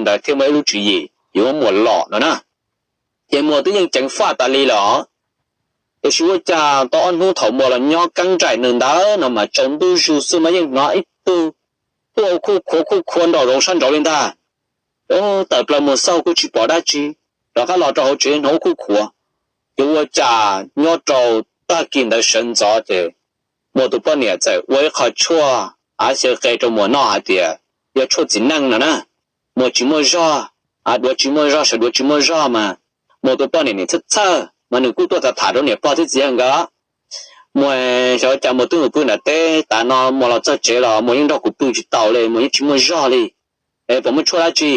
ntawd thiaj muaj ib lub tswv yim yuav muab Muas los no na. Ces Muas twb yeej ceev faj tas li lawm os. Tiam sis ua cas tau ob hnub thaum Muas los nyob keeb nraim nws ntawd no mas tsaus ntuj zus xwb mas yeej hnov ib tug tuaj ua khuj khuav khuj khuav nraum zoov sab nraud li ntag. Tawm plaws mus xauj kuj tsis pom dab tsi, rov qab los rau hauv tsev hnov ua khuj khuav. Ces ua cas nyob rau tag kis ntawd sawv ntxov ces Muas tus poj niam txawm ua ib qho tshuaj av xyaw qe rau Muas noj hais tias yog tshuaj txiv neej no na. Muas tsis muaj zog, av duav tsis muaj zog, sawv duav tsis muaj zog mas Muas tus poj niam nim txhawj txhawj mas nws kuj tuaj tham tham rau niam pog thiab txiv yawg nkawd. Muas xyov cas Muas twb mus pw nram teb tas no Muas los txog tsev los Muas yeej nrog kuv pw tsis taus li, Muas yeej tsis muaj zog li. Es puas muaj tshuaj dab tsi?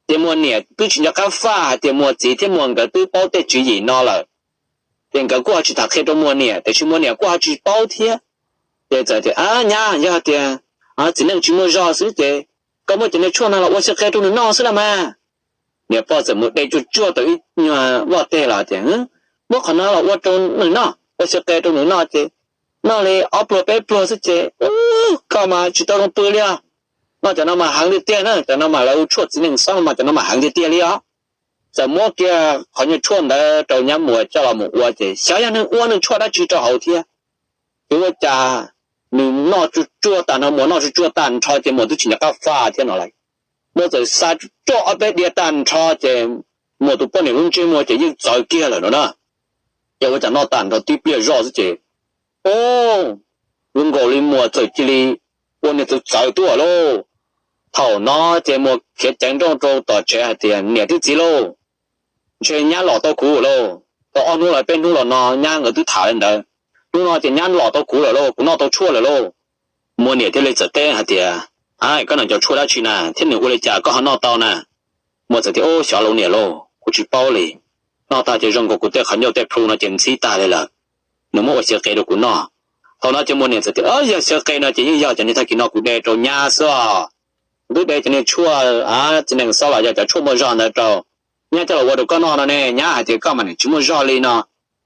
Ces Muas niam twb tsis nco qab faj hais tias Muas txiv thiab Muas nkawd twb paub tej tswv yim no lawm. Ces nkawd kuj ho tsis tham qhia rau Muas niam, tiam sis Muas niam kuj ho tsis paub thiab. Ces txawm tias, Ab nyab, yog tias txiv neej tsis muaj zog xwb ces koj muab cov niag tshuaj no los ua xyaw qe rau nws noj xwb los mas. Niam pog txawm mus de tsuag tsuag tau ib nyuag loj teg los tias, Muab qhov no los ua rau nws noj, ua xyaw qe rau nws noj ces noj li ob pluag peb pluag xwb ces koj mas tsis tau zoo pw li os. Noj cov no mas heev tiag tiag na, cov no mas lawv hu tshuaj txiv neej xob mas cov no mas heev tiag tiag li os. Txawm muab kiag qhov nyuag tshuaj ntawd rau nyab Muas coj los mus ua ces xyov yog nws ua nws tshuaj dab tsi rau hauv thiab. Ces ua cas nws noj tsuag tsuag tas no, Muas noj tsuag tsuag tag nrho ces Muas twb tsis nco qab faj thiab no lawm. Muas txawm xa tsuag ob peb diav tag nrho ces Muas tus poj niam lub ntsej muag ces yeej txawv kiag lawm no na. Ces ua cas noj tag nrho tib pliag zoj xwb ces, o, zoo nkaus li Muas txawm cia li ua niag txawv txawv tuaj lauj. Thaum no ces Muas khiav ceev nrooj rau tom tsev hais tias, Niam thiab txiv lauj, ntshe nyab lom tau kuv lauj. Tau ob hnub los peb hnub los no nyab nkawd twb tham li ntawd. Hnub no ces nyab lom tau kuv lawm lauj, kuv noj tau tshuaj lawm lauj. Muas niam thiaj li txawm teb hais tias, Ab, koj noj cov tshuaj dab tsi na thiab nws ua li cas koj ho noj tau na? Muas txawm tias, Ub, xyov lauj niam lauj, kuv tsis paub li. Noj tag ces zoo nkaus kuv tej qhov ncauj tej plhu no ces ntxhib tag li lawm. Nws muab ua xyaw qe rau kuv noj. Thaum no ces Muas niam txawm tias, Yog xyaw qe no ces yeej yog cov niag tag kis no kuv de rau nyab xwb os. Kuv twb de cov niag tshuaj txiv neej xob los yog cov tshuaj muaj zog ntawd rau nyab coj los ua rau koj noj no ne, nyab hais tias koj mas nim tsis muaj zog li no,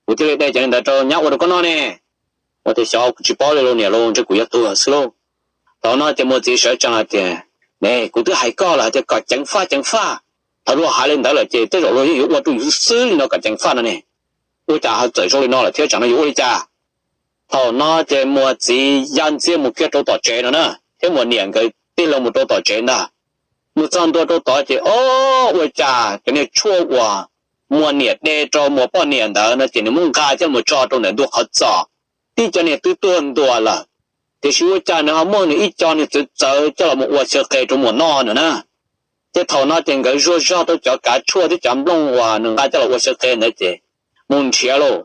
kuv thiaj li de cov niag ntawd rau nyab ua rau koj noj ne. Muas tias, Xyov, kuv tsis paub li lauj niam lauj, ntshe kuv yuav tuag xwb lauj. Thaum no ces Muas txiv sawv tsees hais tias, Ne, kuv twb hais koj lawm hais tias kom ceev faj ceev faj. Thaum luag hais li ntawd lawm ces tej zaum luag yeej yuav ua rau yus xwb li no kom ceev faj no ne. Ua cas ho txawm zoo li no lawm thiab, tsam no yuav ua li cas? Thaum no ces Muas txiv ya ntxiag mus kiag rau tom tsev no na, thiab Muas niam nkawd tig loo mus rau tom tsev ntag. Mus txog ntua rau tod ces, o, ua cas cov niag tshuaj uas Muas niam de rau Muas poj niam ntawd no ces nws muab nqa coj mus tso rau ntawm ntug qhov txos, tib co niag twb tuag ntua lawm. Tiam sis ua cas nws ho muaj nws ib co niag txawv txawv coj los mus ua xyaw qe rau Muas noj no na. Ces thaum no ces nkawd zuag zog rau cov kav tshuaj thiab cov nplooj uas nws nqa coj los ua xyaw qe ntawd ces mus nrhiav lauj.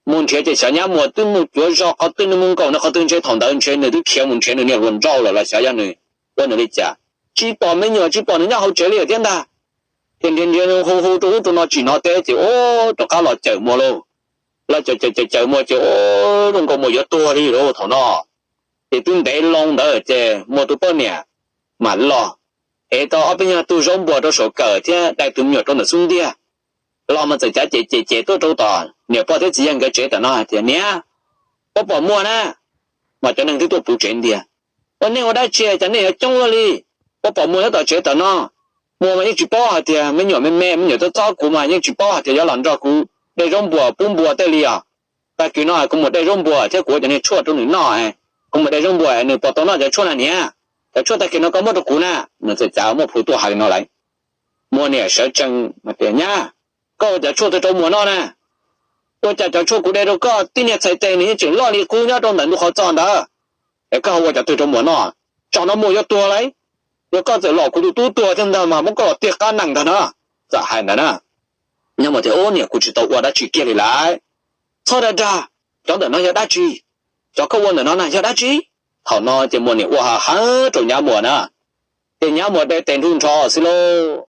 Mus nrhiav ces xyov nyab Muas twb mus cuav zog qhov twg, nws mus nkaum nws qhov twg ntshe thaum ntawd ntshe nws twb khiav mus nrhiav nws niag hluas nraug lawm los xyov yog nws ua nws li cas. Tsis pom me nyuam, tsis pom nws nyob hauv tsev li lawm thiab ntag. Ces nrhiav nrhiav hu hu rau ub rau no tsis hnov teb ces, o, rov qab los cawm Muas lauj. Los cawm cawm cawm Muas ces, o, zoo nkaus Muas yuav tuag li lauj thaum no. Ces twb ntev loo ntawd ces Muas tus poj niam mam los, ev tau ob peb nyuag tug zaub npuas rau saum kawm thiab dai tus me nyuam rau ntawm xub ntiag. Los mas txawm cav ces ces ces tuaj rau tom niam pog thiab txiv yawg nkawd tsev tom no hais tias, Niam, puab pom Muas na? Mas cov neeg twb tuaj puv tsev ntiag. Ua nej ua dab tsi cas nej yuav coob luaj li? Puab pom Muas nyob tom tsev tom no? Muas mas yeej tsis paub hais tias me nyuam me me, me nyuam txob txob kuv mas yeej tsis paub hais tias yuav los nrog kuv de zaub npuas pub npua tej li os. Tag kis no kuv mus de zaub npuas thiab kuv ua cov niag tshuaj rau nws noj, kuv mus de zaub npuas nws puas tau noj cov tshuaj na niam? Cov tshuaj tag kis no koj muab rau kuv na. Nws txawm cav muaj plhu tuaj hais li no lawm. Muas niam sawv tsees tias, Nyab, koj ua cov tshuaj twg rau Muas noj na? Ua cas cov tshuaj kuv de rau koj tib niag txhais tes nws yeej tseem loj li qub nyob rau ntawm ntug qhov txos ntawd, es koj ho ua cov twg rau Muas noj? Tsam no Muas yuav tuag lauj. Yog koj txawm lom kuv tus tub tuag thiab ntag mas muab koj los tiag qab nees ntag na. Txawm hais ntawd na. Nyab Muas tias, Ub, niam, kuv tsis tau ua dab tsi kiag li lauj. Txhob dag dag, cov ntawm no yog dab tsi? Cov koj ua ntawm no na yog dab tsi? Thaum no ces Muas niam ua ha ha rau nyab Muas na, ces nyab Muas de tes nrhuj nrho xwb lauj.